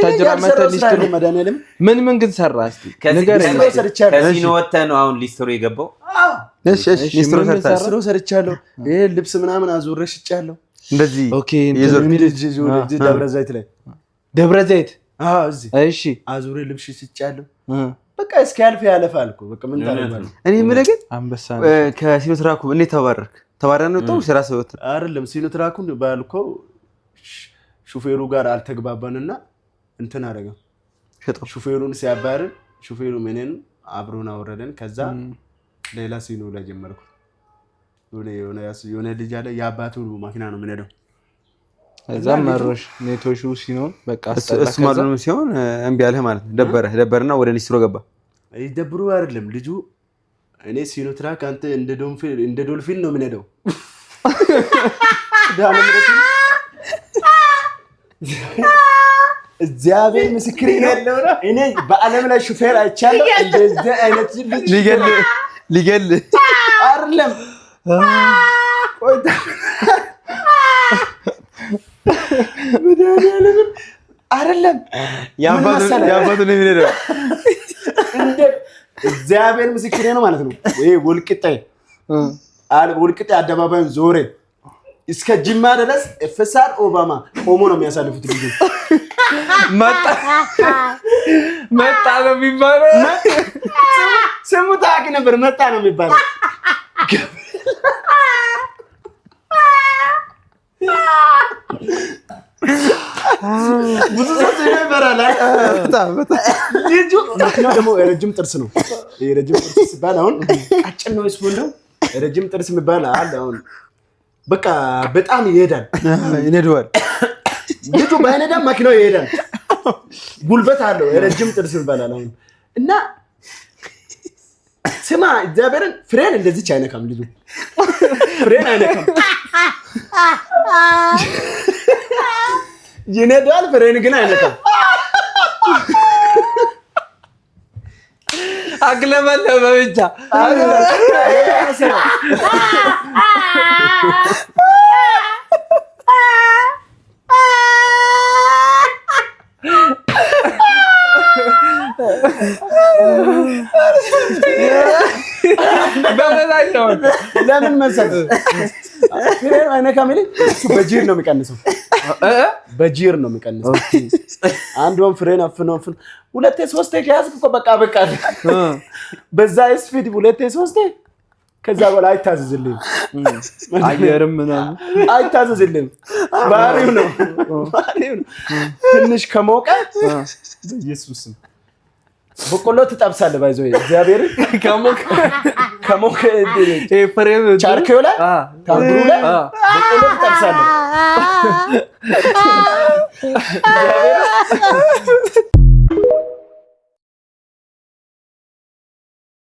ቡታጅራ መተህ ሊስትሮ መድኃኒዓለም። ምን ምን ግን ሰራ እስኪ ንገረኝ። ሊስትሮ ሰርቻለሁ። ከሲኖ ወጥተህ ነው አሁን ሊስትሮ የገባው? እሺ እሺ፣ ሊስትሮ ምን ምን ሰርተሃል? ሊስትሮ ሰርቻለሁ። ይሄ ልብስ ምናምን አዙሬ ሽጫለሁ። እንደዚህ okay። የዞር ደብረ ዘይት ላይ። ደብረ ዘይት። አዎ፣ እዚህ አዙሬ ልብስ ሽጫለሁ። በቃ እስኪያልፍ ያለፋል እኮ፣ በቃ ምን ታደርጋለህ? እኔ የምልህ ግን አንበሳ። ከሲኖ ትራኩ እንዴት ተባረርክ? ተባረር ነው ወጣው ስራ ሰው አይደለም፣ ሲኖ ትራኩን ባልኮ ሹፌሩ ጋር አልተግባባንና እንትን አደረገ። ሸጠው። ሹፌሩን ሲያባርር ሹፌሩ እኔን አብሮን አወረደን። ከዛ ሌላ ሲኖ ላይ ጀመርኩ። የሆነ ልጅ አለ፣ የአባቱ መኪና ነው የምንሄደው። እዛ መሮሽ ኔቶሹ ሲኖን በቃ አስጠላ። እሱ ማሉንም ሲሆን እምቢ አለህ ማለት ነው። ደበረ ደበረና ወደ ሊስትሮ ገባ። ደብሩ አይደለም ልጁ፣ እኔ ሲኖ ትራክ አንተ እንደ ዶልፊን ነው የምንሄደው። እግዚአብሔር ምስክሬ ነው። እኔ በዓለም ላይ ሹፌር አይቻለሁ እንደዚህ አይነት ልጅ። ሊገል ሊገል አይደለም፣ ቆይታ መድኃኒዓለምን አይደለም። የአባቱ ነው የሚሄደው። እንደ እግዚአብሔር ምስክሬ ነው ማለት ነው። ይሄ ወልቂጤ ወልቂጤ አደባባዩን ዞሬ እስከ ጅማ ድረስ FSR ኦባማ ቆሞ ነው የሚያሳልፉት ልጆች። መጣ መጣ ነው የሚባለው። ስሙ ታዋቂ ነበር። መጣ ነው የሚባለው። ብዙ ሰው ይበራል። ልጁ መኪናው ደግሞ ረጅም ጥርስ ነው። ረጅም ጥርስ ሲባል አሁን ቀጭን ነው ወይስ ረጅም ጥርስ የሚባል አለ። አሁን በቃ በጣም ይሄዳል፣ ይነደዋል። ልጁ ባይነዳም መኪናው ይሄዳል። ጉልበት አለው። ረጅም ጥርስ ይባላል አሁን። እና ስማ፣ እግዚአብሔርን ፍሬን እንደዚች አይነካም፣ ልጁ ፍሬን አይነካም። ይነዳል፣ ፍሬን ግን አይነካም። አግለመለመ ብቻ። ለምን መሰለህ ፍሬን አይነካም? እሱ በጂር ነው የሚቀንሰው፣ በጂር ነው የሚቀንሰው። አንዷን ፍሬን አፍኖ አፍኖ ሁለቴ ሶስቴ ከያዝክ እኮ በቃ በቃ በዛ speed ሁለቴ ሶስቴ፣ ከዛ በኋላ አይታዘዝልህም። አየርም ምናምን አይታዘዝልህም። ባህሪው ነው፣ ባህሪው ነው። ትንሽ ከሞቀ ኢየሱስም በቆሎ ትጠብሳለህ። ባይዘው እግዚአብሔርን ከሞቀ ከሞቀ ቻርኬው ላይ ታምብሩ ላይ በቆሎ ትጠብሳለህ።